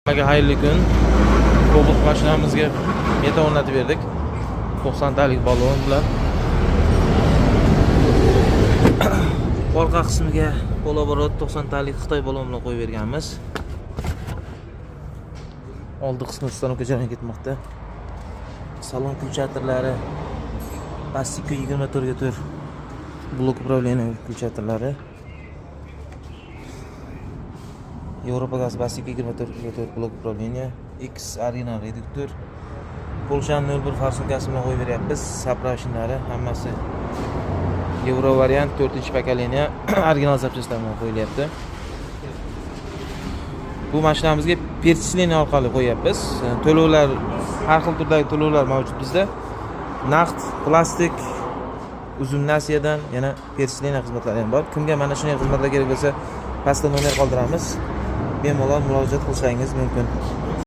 Hammaga xayrli kun. Cobalt mashinamizga metan o'rnatib berdik. 90 talik balon bilan. Orqa qismiga полуоборот 90 talik Xitoy balon bilan qo'yib berganmiz. Oldi qismi установка jarayoni ketmoqda. Salon включатель lari Pastki 24 ga 4 блок управления включатель lari. Yevropa gaz Basika 24 ga 4 блок управления, X original reduktor. Polshan 01 форсунка si bilan qo'yib beryapmiz. Заправочный lari hammasi Yevro variant 4-поколение original запчасть lar bilan qo'yilyapti. Bu mashinamizga перечисление orqali qo'yyapmiz. To'lovlar, har xil turdagi to'lovlar mavjud bizda. Naqd, plastik, uzum nasiyadan yana перечисление xizmatlari ham bor. Kimga mana shunday xizmatlar kerak bo'lsa, pastda nomer qoldiramiz. Bemalol murojaat qilishingiz mumkin.